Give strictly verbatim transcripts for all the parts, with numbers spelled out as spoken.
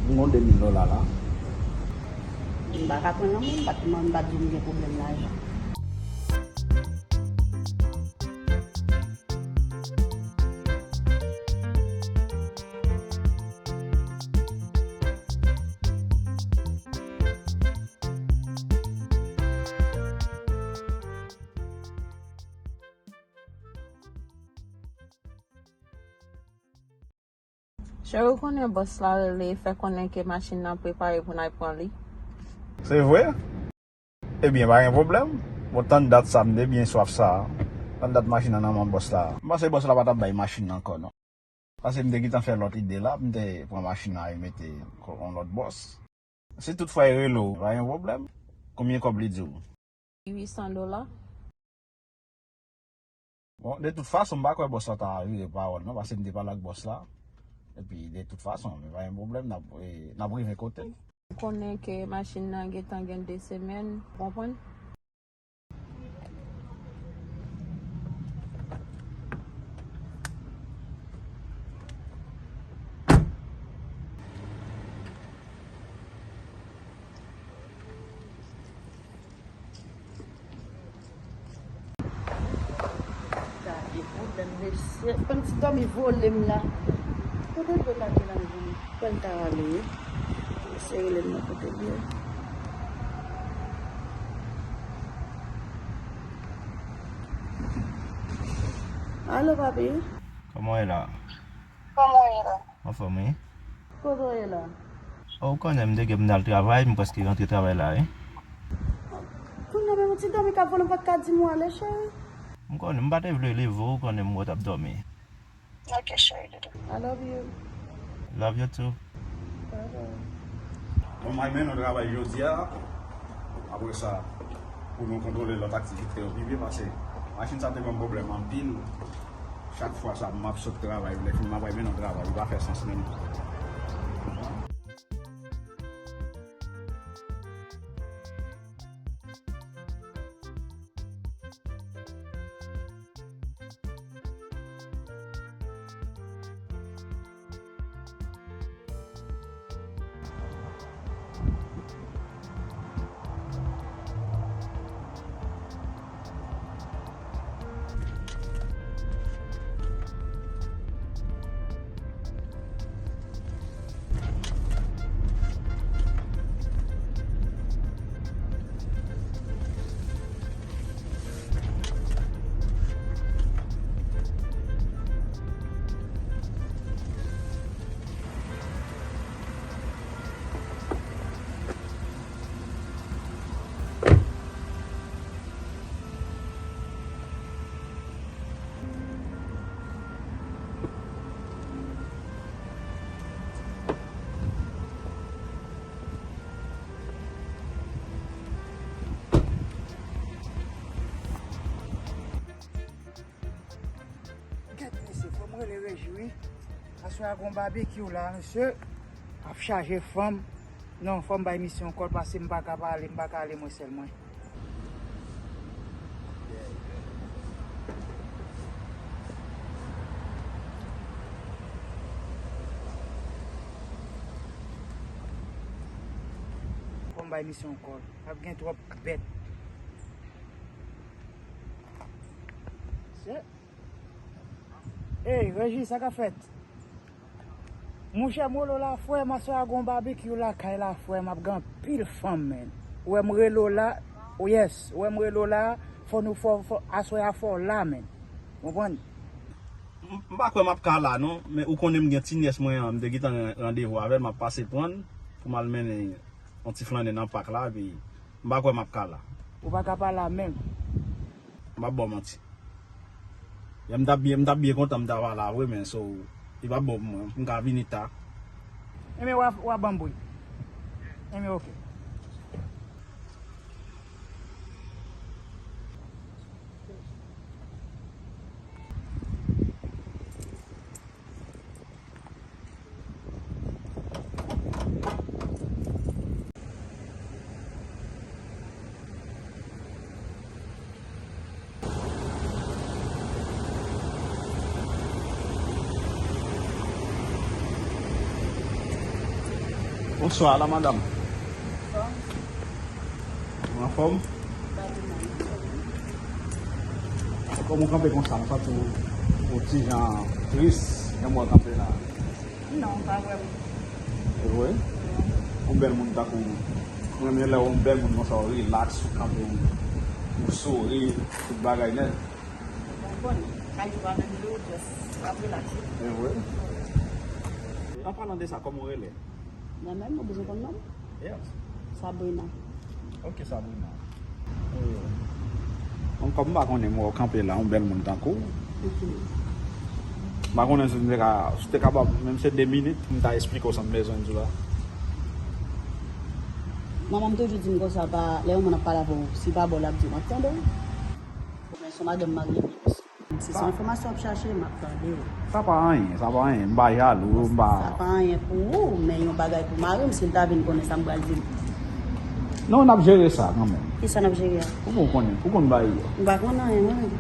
M gon de mil dola la. M pa ka pran nan men, m pa t, m pa t di m gen pwoblèm lajan. Cheri, ou konnen bòs la rele, fè konnen ke machin nan prepare pou n al pran li. Se vre? Ebyen, pa gen pwoblèm. Bon, tann dat sa, m te byen swaf sa. Tann dat machin nan nan men bòs la. M panse bòs la pa t ap bay machin nan ankò, non. Paske m te gentan fè lòt ide la, m te pran machin nan e mete yon lòt bòs. Si toutfwa e rele w, pa gen pwoblèm. Konbyen kòb li di w? Uit san dola. Bon, de tout fason, m pa kwè bòs la ta vire pawòl, non, paske m te pale ak bòs la. Epi, de tout fason, men pa gen pwoblèm, n ap, e, n ap rive kote l. Ou konnen ke machin nan gentan gen de semèn, ou konprann? Gade pwoblèm mesye. Fè m ti dòmi vole m la. Kote l dwe lage la menm? Kwè l ta ale wi. Mesye rele m nan kote l ye. Alo, papi. Kòman w ye la? Kòman w ye la? Anfòm, wi. Kote w ye la? O, ou konnen m te gen pou m t al travay, m prèske rantre travay la, wi. Kounye a menm, yon ti dòmi k ap vole, ou pa t ka di m w ale, cheri? M konnen, m pa te vle leve w, ou konnen m wè w t ap dòmi. Ok, cheri doudou. I love you. Love you too. Bye bye. Bon, m al mennen yon travay jodi a. Apre sa, pou nou kontwole lòt aktivite yo pi byen, paske machin sa te ban m pwoblèm anpil. Chak fwa sa, m ap sot travay, lè fini, m ap al mennen yon travay. Li pa fè sans menm. Gad mesye, fò m rele Reji wi. Aswè a gon babekyou la, mesye. Ap chaje fanm. Non, fò m bay misye yon kòl, paske m pa ka pale, m pa ka ale mwen sèl mwen. Fò m bay misye yon kòl. Ap gen twòp bèt. Se Ey, Reji, sa k ap fèt? Monchè, m rele w la, frè m, aswè a gon babekyou lakay la, frè m, ap gen anpil fanm, menn. Ou wè m rele w la, oh yes, ou wè m rele w la, fò nou, fò, fò, aswè a fò w la, menn. Konprann? M, m pa kwè m ap ka la, non, men ou konnen m gen ti nyès mwen an, m te gentan gen randevou avè l, m ap pase pran l, pou m al mennen yon ti flannen nan pak la, epi m pa kwè m ap ka la. Ou pa ka pa la menm? M p ap ba w manti. Ya, m t ap byen, m t ap byen kontan m ta pa la vre, men so, li p ap bon pou mwen. M ka vini ta. Enben, w a, w a ban m bri. Enben, oke. Bonswa, la madam. Ou anfòm? Kòman w kanpe konsa? M santi w yon ti jan tris, jan w kanpe la. Non, pa vrèman. E vre? Yon bèl moun tankou w. Mwen renmen lè yon bèl moun konsa, w rilaks, ou kanpe, ou, ou souri, tout bagay nèt. Ou konprann, kay jou a menm tou, just w ap rilaks. E vre? An palan de sa, kòman w rele? Mwen menm, ou bezwen konn non m? Yes. Sabrina. Ok, Sabrina. Bon, kòm m pa konnen m wè w kanpe la, yon bèl moun tankou w. Ok. M pa konnen si m te ka, si w te kapab, menm se de minit, m ta esplike w sa m bezwen di w la. Manman m toujou di m konsa, pa, lè yon moun ap pale avè w, si pa bon, l ap di w, "M ap tande w." Men se yon madanm marye m ye, mesye. Si se yon enfòmasyon w ap chache, m ap tande w. Sa pa anyen, sa pa anyen. M pa jalou, m pa... Sa pa anyen pou ou, men yon bagay pou mari m, si l ta vin konnen sa m pral di l. Non, n ap jere sa kanmenm. Kisa n ap jere a? Ou konn konnen, ou konn bagay yo. M pa konn anyen, mwen menm.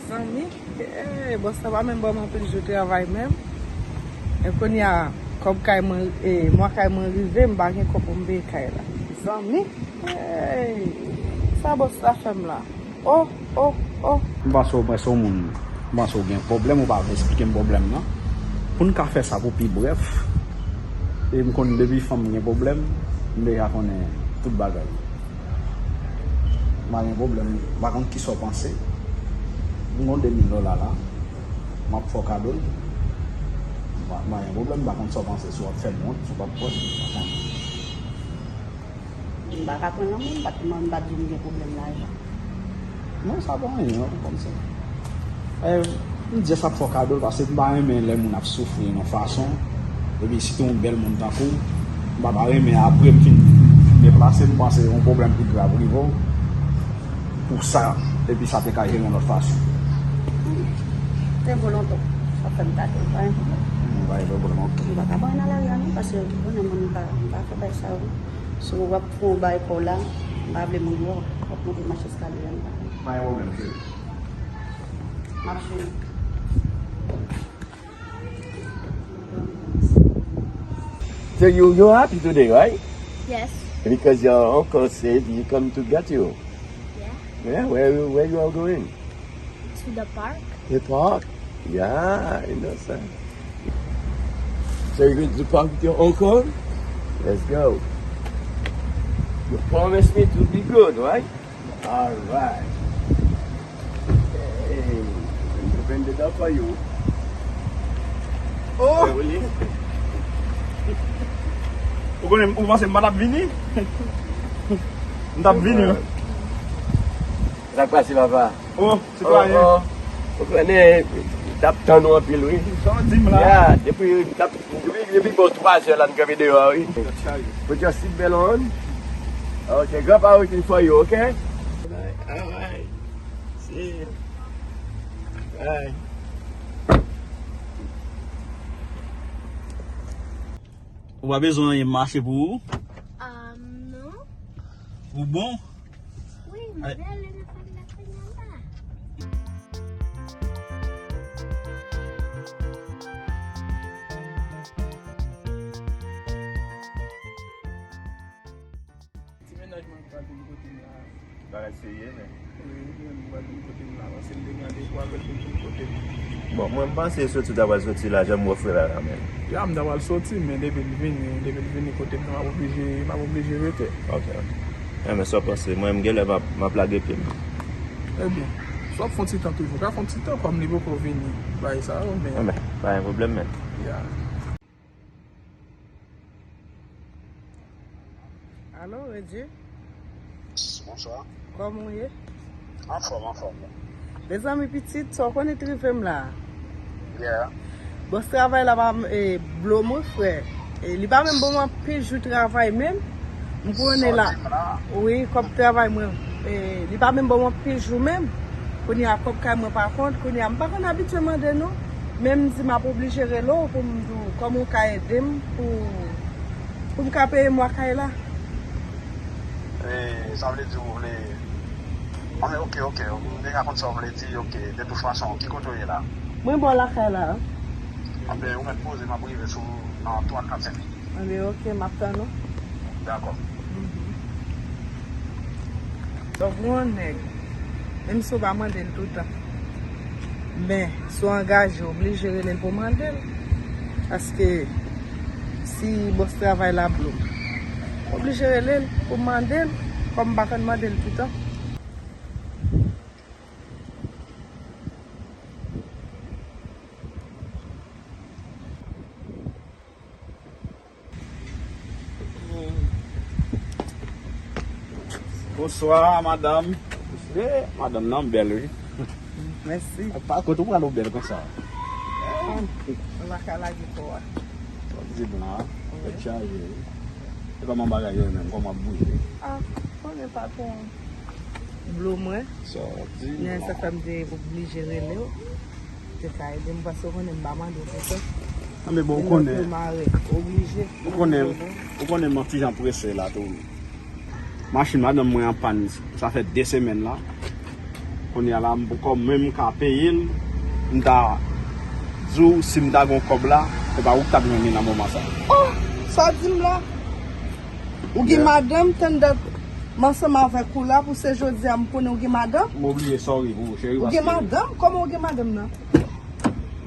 Zanmi, eh, bòs la pa menm ban m anpil jou travay menm. E kounye a, kòb kay mwen, eh, mwa kay mwen rive, m pa gen kòb pou m peye kay la. Zanmi, eh, sa bòs la fè m la. Oh, oh, oh. M panse w, mwen se yon moun, m panse w gen pwoblèm, ou pa vle esplike m pwoblèm nan. Pou n ka fè sa pou pi brèf, e m konn depi fanm gen pwoblèm, m deja konnen tout bagay. M pa gen pwoblèm, m pa konn kisa w panse. M gon de mil dola la, m ap fè w kado l. M pa, m pa gen pwoblèm, m pa konn sa w panse, si w ap fè m wont, si w p ap pran, m pa konnen. M pa ka pran nan men, m pa t, m pa t di m gen pwoblèm lajan. Non, sa pa anyen, non, kòmsi. Eh, m di sa pou fè w kado l, paske m pa renmen lè moun ap soufri yon fason. Epi sitou yon bèl moun tankou w, m pa ta renmen apre m fin, fin deplase, m panse yon pwoblèm pi grav rive w pou sa, epi sa te ka jere yon lòt fason. Te volonte, sa fè m kado l, pa gen pwoblèm. M pa gen pwoblèm, ok. M pa ka pran nan lari a non, paske ou konnen moun pa, m pa fè bagay sa yo. Si w ap fè yon bagay pa w la, m pa vle moun wè w, w ap monte mache eskalye a, m pa vle. Pa gen pwoblèm, cheri. M ap swiv. So you, you're happy today, right? Yes. Because your uncle said he come to get you. Yeah. Yeah, where, where you are going? To the park. The park? Yeah, I know, sir. So you going to the park with your uncle? Let's go. You promise me to be good, right? Alright. Hey, open the door for you. Oh! Hey, Willie. Ou konnen, ou panse m pa t ap vini? M t ap vini, wi. Sa k pase, papa? Oh, sitwayen. Oh, oh. Ou konnen, t ap tann ou anpil, wi. Sa w di m la? Yeah, depi, t ap, depi, depi bò twa zè la, n kanpe deyò a, wi. Put your seat belt on. Okay, grandpa waiting for you, okay? Alright, alright. See you. Bye. Ou pa bezwen anyen mache pou ou? Um, non. Ou bon? Wi, m bèl e nan fèt la kounye a la. Ti mennaj mwen pral vin kote m la. Bagay serye, men. Wi, li menm li pral vin kote m la, paske m te gen randevou avè l pou l vin kote m. Bon, mwen, m panse soti w ta pral soti la, jan m wè w fè la, la, men. Ya, m ta pral soti, men depi l vini, depi l vini kote m nan, m ap oblije, m ap oblije rete. Ok, ok. Enben, sa w panse? Mwen, m genlè m ap, m ap lage pye m. Ebyen, sa w ap fè yon ti tan toujou, ka fè yon ti tan, kòm li poko vini, bagay sa yo, men. Enben, pa gen pwoblèm, men. Ya. Alo, Redi? Bonswa. Kòman w ye? Anfòm, anfòm. Mezanmi pitit, sa w konnen ki rive m la? Yeah. Bòs travay la pa, e, blo mwen, frè. E, li pa menm ban mwen anpil jou travay menm. M konnen la. Sa w di m la? Wi, kòb travay mwen. E, li pa menm ban mwen anpil jou menm. Kounye a kòb kay mwen pa kont, kounye a m pa konn abitye mande non. Men m di m ap oblije rele w pou m di w kòman w ka ede m pou, pou m ka peye mwa kay la. E, sa vle di ou vle... Anben, ok, ok, m deja konn sa w vle di, ok, de tout fason, ki kote w ye la? Mwen bò lakay la. Anben, ou mèt poze, m ap rive sou ou nan twa, kat, senk minit. Anben, ok, m ap tann ou. Dakò. Donk, ou yon nèg, menm si w pa mande l toutan, men si w angaje, w oblije rele l pou w mande l. Paske si bòs travay la bloke, w oblije rele l pou w mande l, kòm m pa konn mande l toutan. Bonswa, madanm. Eh, madanm nan bèl, wi. Mèsi. Pa kote w pral ou bèl konsa. Ou pa ka lage kò a. Sa w di blan, wi. Tèt chaje, wi. E kòman bagay yo menm? Kòman ap bouje? Ah, konnen patwon. Blo mwen. Sa w di? Men sa fè m te oblije rele w. Te ka ede m, paske w konnen m pa mande w pou sa. Anben, bon, ou konnen, ou konnen, ou konnen m ti jan prese la tou. Machin madanm mwen an pàn, sa fè de semèn la. Kounye a la, m poko menm ka peye l. M ta di w, si m ta gen kòb la, se pa ou k t ap jwenn li nan moman sa. Oh, sa w di m la? Ou gen madanm, tann dat m ansanm avèk ou la, pou se jodi a m konnen ou gen madanm? M oblije sòri pou ou, cheri. Ou gen madanm? Kòman ou gen madanm nan?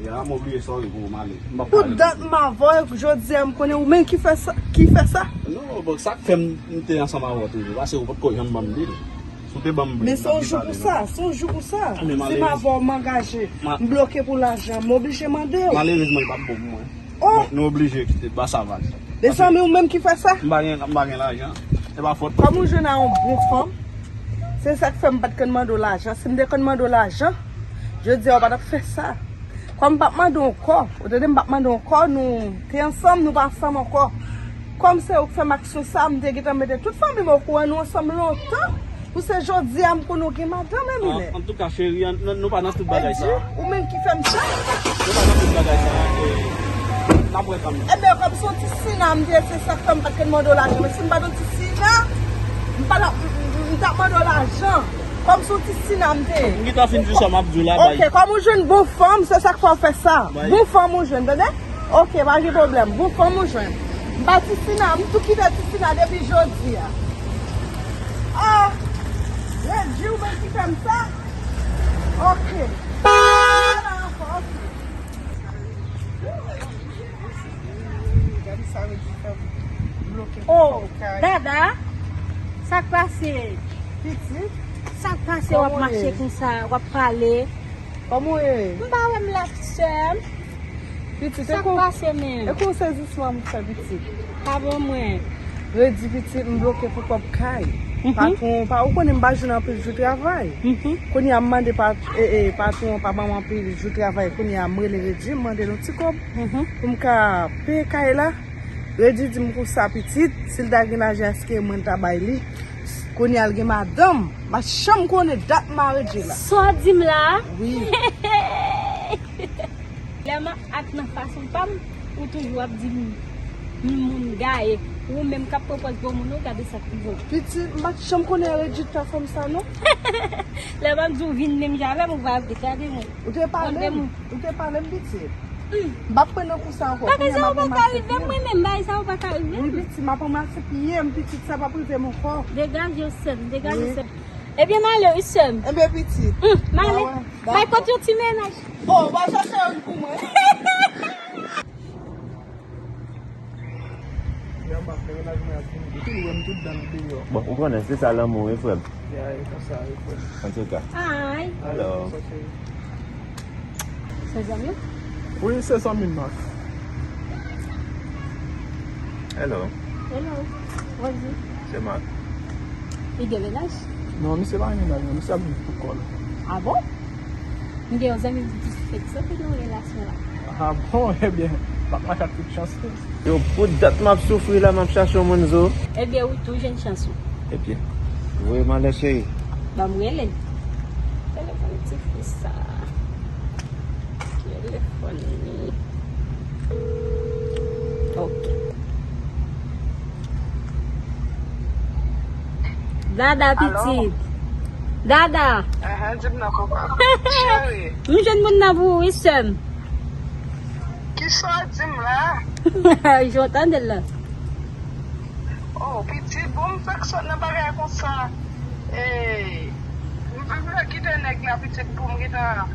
Ya, m oblye sòri pou ou, m ale. M p ap pale. Pou dat m avè w, jodi a m konnen ou menm ki fè sa, ki fè sa. Non, bon, sa k fè m, m te ansanm avè w toujou, paske ou potko janm ban m di l. Si w te ban m bri, m t ap pale. Men se yon jou pou sa, se yon jou pou sa. Si m avè w, m angaje, m bloke pou lajan, m oblije mande w. Malerezman, li p ap bon pou mwen. Oh! Nou oblije kite ba sa vag. Mezanmi, ou menm ki fè sa? M pa gen, m pa gen lajan. Se pa fòt. Kòm ou jwenn a yon bon fanm, se sa k fè m pa t konn mande w lajan. Si m te konn mande w lajan, jodi a ou pa t ap fè sa. Kòm m p ap mande w ankò, ou tande, m p ap mande w ankò, nou te ansanm, nou pa ansanm ankò. Kòm se ou k fè m aksyon sa, m te gentan mete tout fanmi m okouran, nou ansanm lontan. Pou se jodi a m konnen w gen madanm, Emile. An, antouka, cheri, an, nou, nou pa nan tout bagay sa. Ou menm ki fè m sa. Nou pa nan tout bagay sa, e, n ap wè kanmenm. Ebyen, kòm se yon ti sina m te ye, se sa k fè m pa t konn mande w lajan. Men si m pa t yon ti sina, m pa t ap, m, m, m t ap mande w lajan. Kòm se yon ti sina m te ye. M gentan fin di sa m ap di w la, bay. Ok, kòm ou jwenn bon fanm, se sa k fè w fè sa. Bon fanm ou jwenn, tande? Ok, pa gen pwoblèm. Bon fanm ou jwenn. M pa ti sina, m tou kite ti sina depi jodi a. Ah! Redi ou menm ki fè m sa? Ok. Ala ankò, ok. Gade sa Redi fè m bloke pou kòb kay. Oh, Dada, sa k pase? Pitit? Sa k pase w ap mache konsa, w ap pale? Kòman w ye? M pa wè m la, sè m. Pitit, sa k pase menm? E kon sezisman m fè, pitit. Pa bon mwen. Redi, pitit, m bloke pou kòb kay. Patwon pa, ou konnen m pa jwenn anpil jou travay. Kounye a m mande pat-, e, e, patwon an pa ban m anpil jou travay. Kounye a m rele Redi, m mande l yon ti kòb pou m ka peye kay la. Redi di m konsa, pitit, si l ta gen lajan, èske mwen ta bay li? Kounye a l gen madanm. M pa janm konnen dat marye la. Sa w di m la? Wi. Lè m ak nan fason pa m, ou toujou ap di m, m moun gaye. Ou menm k ap pran pòz bon moun, ou gade sa k rive w. Pitit, m pa t janm konnen Redi t fè fanm sa, non. Lè m ap di w vin menm jan avè m, ou pa vle gade mwen. Ou te pale m, ou te pale m, pitit. M p ap pran nan kou sa ankò. Bagay sa yo pa ka rive m, mwen menm, bagay sa yo pa ka rive m. Wi, pitit, m ap ranmase pye m, pitit, sa p ap rive m ankò. Degaje w, sè m, degaje w, sè m. Ebyen, m ale wi, sè m. Ebyen, pitit. M ale. Bay kot yon ti mennaj. Oh, w al chache youn pou mwen. Bon, ou konnen, se sa lanmou, wi, frè m. Antouka. Ay. Hello. Se zanmi w? Wi, se zanmi m, Marc. Hello. Hello. Bonjou. Se Marc. Li gen mennaj? Non, misye pa gen mennaj, non. Misye ap viv pou kò l. Ah bon? M gen yon zanmi m ki di se fake sa pou gen yon relasyon la. Ah bon? Ebyen, m ap mache ak tout chans li. Yo, pou dat m ap soufri la, m ap chache yon moun zo. Ebyen, ou tou jwenn chans ou. Ebyen, voye m anlè, cheri. Ban m rele l. Telefòn ti fi sa. Telefòn li. Ok. Dada pitit. Dada. Enhen, di m non, kòman. Cheri. M jwenn moun nan pou ou, wi, sè m. Kisa w di m la? Jan w tande l la. Oh, pitit, bon, m fèk sot nan bagay konsa. Ey, m pa vle kite nèg la, pitit, pou m gentan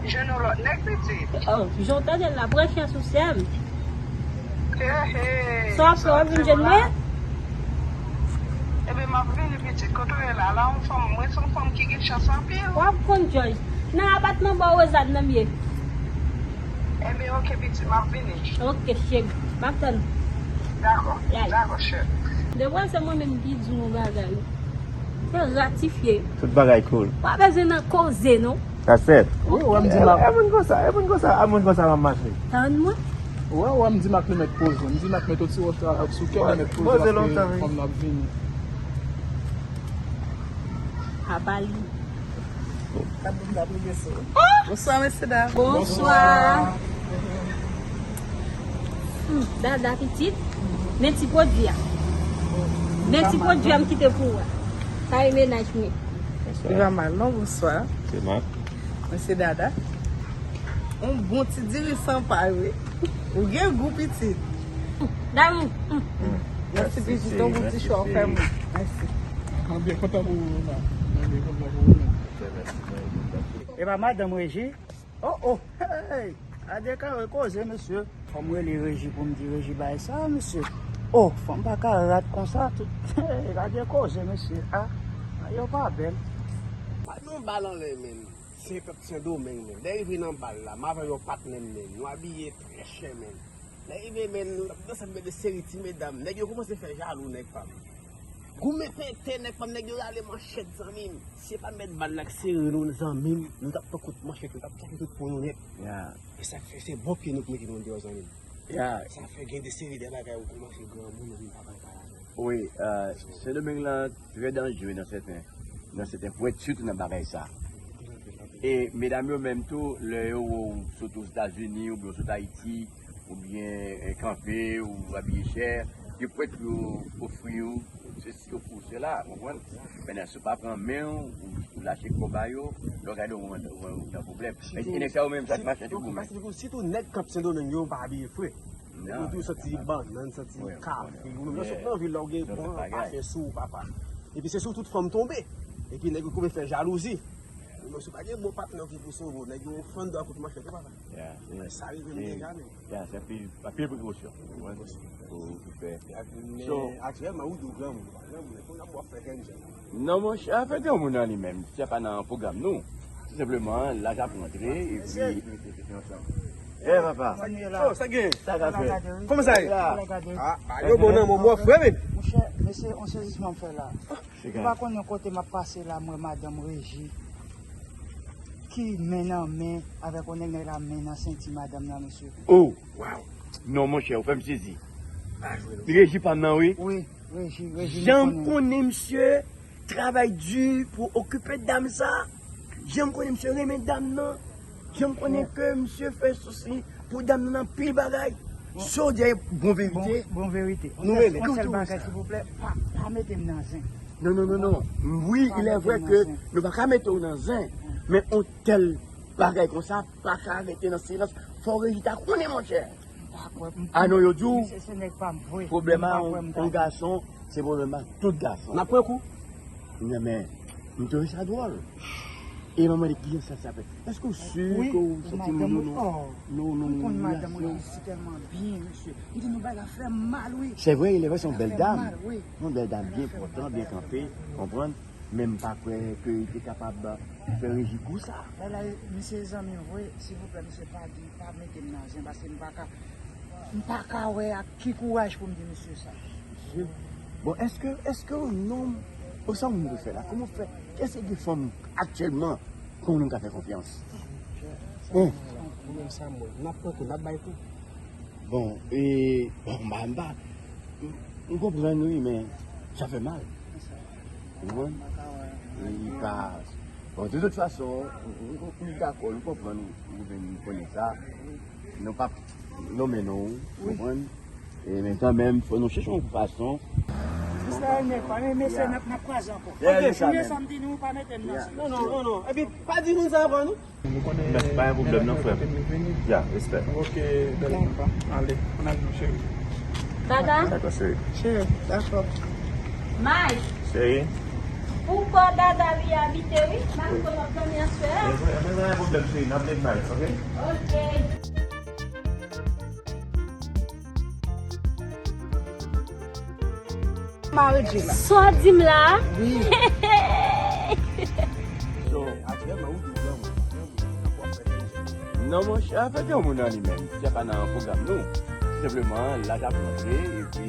jwenn yon lòt nèg, pitit. Oh, jan w tande l la, pran chans ou, sè m. He, he. Sa w ap fè, w ap vin jwenn mwen? Ebyen, m ap vini, pitit, kote w ye la? La, yon fanm, mwen se yon fanm ki gen chans anpil. W ap konn, Jòj. Nan apatman bò Wozad nan m ye. Ebyen, oke, pitit, m ap vini. Oke, cheri. M ap tann ou. Dakò, dakò, cheri. Depi se mwen menm ki di w yon bagay, se ratifye. Tout bagay cool. Pa bezwen nan koze, non. That's it. Wi, w ap di m ap. E moun konsa, e moun konsa, a moun konsa m ap mache. Tann mwen. Wi, w ap di m ap met poze. M di m ap met yon ti wòch la sou kè, m met poze, poze lontan, wi. Fanm nan ap vini. Apa li. Bonswa, mesye dam. Bonswa. Hmm, Dada pitit, men ti pwodui a. Men ti pwodui a m kite pou ou a. Sa e mennaj mwen. Li pa mal, non, bonswa. Se Mak. Mesye Dada. Yon bon ti diri san pay, wi. Ou gen gou, pitit. Damou. Mèsi, pitit, yon bon ti cho w fè mwen. Mèsi. Mwen byen kontan pou ou, Mak. Mwen byen kontan pou ou, Mak. E pa madanm Reji? Oh, oh, hey! Gade kare koze, mesye. Fò m rele Reji pou m di Reji bay sa, mesye. Oh, fanm pa ka rat konsa, tout. Hey, gade koze, mesye. Ah, yo pa bèl. Pa gen yon bal anlè, menm. Se pèp Sendomeng, menm. Lè rive nan bal la, m avè yon patnè m, menm. Nou abiye trè chè, menm. Lè rive, menm, nou t ap danse ak de seri ti medam. Nèg yo kòmanse fè jalou, nèg pa m. Goumen pete, nèg pa m, nèg yo rale manchèt, zanmi m. Si se pa mèt bal la k sere nou, zanmi m, nou t ap pran kout manchèt, nou t ap chache tout po nou nèt. E sa k fè se bò pye nou k mete nou deyò, zanmi m. Sa fè gen de seri de bagay ou kòmanse granmoun, ou vin pa bay pa lajan. Wi, Sendomeng lan trè danjere nan sèten, nan sèten pwen, sitou nan bagay sa. E medam yo menm tou, lè yo wè w sot Ozetazini oubyen w sot Ayiti, oubyen kanpe, ou abiye chè, yo prèt pou yo ofri w sesi, ofri w sela, ou konprann? Men si w pa pran men w, ou lache kò ba yo, lè w gade w nan pwoblèm. E nèg sa yo menm, sa k mache tou goumen. Sitou nèg k ap Sendomeng yo pa abiye fre. Nèg yo toujou santi bannann, santi kafe. Ou menm lè w sot nan vil la, ou gen bon kafe sou ou, papa. Epi se sou tout fanm tonbe. Epi nèg yo kòmanse fè jalouzi. Ou menm si w pa gen bon patnè ki pou sove w, nèg yo fann dwa kout manchèt ou, papa. Sa rive m deja menm. Ya, se anpil, anpil prekosyon. Ou konprann? Pou, pou fè. Men aktyèlman, ou di w granmoun, ou pa granmoun, kounye a w ap fè granmoun. Non, monchè, afè granmoun nan li menm, sa pa nan pwogram nou. Tou senpleman, laj ap rantre, epi. Eh, papa. Sa gen? Sa ka fè? Kòman sa ye? Ah, yo bon nan mò frè menm. Monchè, mesye, on sezisman m fè la. Ou pa konnen kote m ap pase la, m wè madanm Reji ki men nan men avèk yon nèg, nèg la men nan senti madanm nan, mesye. Oh, wow. Non, monchè, ou fè m sezi. Reji pa m nan, wi. Wi, Reji, Reji. Jan m konnen misye travay di pou okipe dam sa. Jan m konnen misye renmen dam nan. Jan m konnen ke misye fè sousi pou dam nan anpil bagay. Sa w di a bon verite. Bon, bon verite. Nou rele. Yon sèl bagay, silvouplè, pa, pa mete m nan zen. Non, non, non, non. Wi, il est vrai que nou pa ka mete w nan zen, men yon tèl bagay konsa pa ka rete nan silans. Fò Reji ta konnen, monchè. Ah non, yo di w, pwoblèm a yon gason, se pwoblèm a tout gason. N ap pran kou. Non, men, m twouve sa dwòl. E m ap mande kijan sa, sa fèt. Èske w si ke w se timoun ou non? Non, non, non, non. M konn madanm mwen si tèlman byen, mesye. M di nou bagay la fè m mal, wi. Se vre, il est vrai, se yon bèl dam. Yon bèl dam byen pòtan, byen kanpe, konprann. Men m pa kwè ke li te kapab fè Reji kou sa. Bagay la, misye zanmi m vre, silvouplè, misye pa di, pa mete m nan zen, paske m pa ka, m pa ka wè ak ki kouraj pou m di misye sa. Mesye, bon, èske, èske yon nonm, ou sa moun dwe fè la? Kòman w fè? Èske gen fanm aktyèlman ke yon nonm ka fè konfyans? Ou menm sa, mwen, n ap pran kou, n ap bay kou. Bon, e, bon, m pa, m pa, m, m konprann wi, men sa fè mal. Ou konprann? E li pa, bon, de tout fason, m, m, m dakò, m konprann ou, ou vin konnen sa. Nou p ap nonmen non, ou konprann? E men kanmenm, fò nou chèche yon fason. Mesye, n ap, n ap kwaze ankò. Ok, chanje sa m di nou, pa mete m nan. Non, non, non, non. Epi, pa di moun sa ankò, non. Mèt, pa gen pwoblèm non, frè m. Ya, respè. Ok, bèl papa. Ale, ann al non, cheri. Dada. Dakò, cheri. Cheri, dakò. Mike. Cheri. Pou kò Dada li abite, wi. Mike, kote w ap dòmi aswè a? Mwen pa gen pwoblèm, cheri. N ap leve night, ok? Ok. Mare Jay la. Sa w di m la? Wi. So, aktyèlman, ou di w lanmou. Non, monchè, afè de moun nan li menm, se pa nan pwogram nou. Senpleman, laj ap rantre, epi